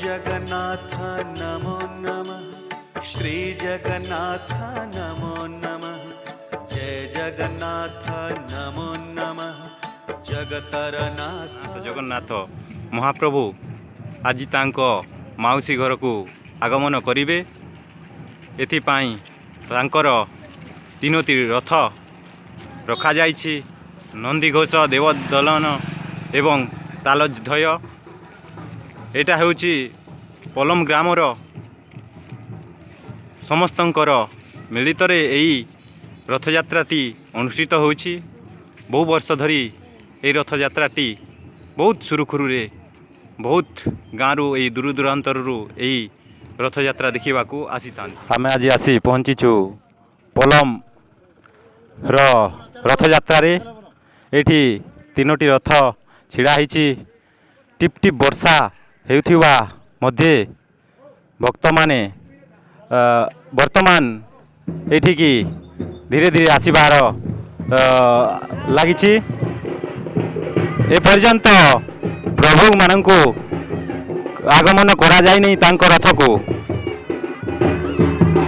ଜଗନ୍ନାଥ ନମୋ ନମଃ, ଶ୍ରୀ ଜଗନ୍ନାଥ ନମୋ ନମଃ, ଜୟ ଜଗନ୍ନାଥ ନମୋ ନମଃ, ଜଗତର ନାଥ ଜଗନ୍ନାଥ ମହାପ୍ରଭୁ ଆଜି ତାଙ୍କ ମାଉସୀ ଘରକୁ ଆଗମନ କରିବେ। ଏଥିପାଇଁ ତାଙ୍କର ତିନୋଟି ରଥ ରଖାଯାଇଛି, ନନ୍ଦିଘୋଷ, ଦେବଦଳନ ଏବଂ ତାଳଧ୍ୱଜ। ଏଇଟା ହେଉଛି ପଲମ ଗ୍ରାମର ସମସ୍ତଙ୍କର ମିଳିତରେ ଏହି ରଥଯାତ୍ରାଟି ଅନୁଷ୍ଠିତ ହେଉଛି। ବହୁ ବର୍ଷ ଧରି ଏହି ରଥଯାତ୍ରାଟି ବହୁତ ସୁରୁଖୁରୁରେ ବହୁତ ଗାଁରୁ, ଏଇ ଦୂର ଦୂରାନ୍ତରରୁ ଏହି ରଥଯାତ୍ରା ଦେଖିବାକୁ ଆସିଥାନ୍ତି। ଆମେ ଆଜି ଆସି ପହଞ୍ଚିଛୁ ପଲମର ରଥଯାତ୍ରାରେ। ଏଇଠି ତିନୋଟି ରଥ ଛିଡ଼ା ହେଇଛି। ଟିପ୍ ଟିପ୍ ବର୍ଷା ହେଉଥିବା ମଧ୍ୟେ ଭକ୍ତମାନେ ବର୍ତ୍ତମାନ ଏଇଠିକି ଧୀରେ ଧୀରେ ଆସିବାର ଲାଗିଛି। ଏପର୍ଯ୍ୟନ୍ତ ପ୍ରଭୁମାନଙ୍କୁ ଆଗମନ କରାଯାଇନି ତାଙ୍କ ରଥକୁ।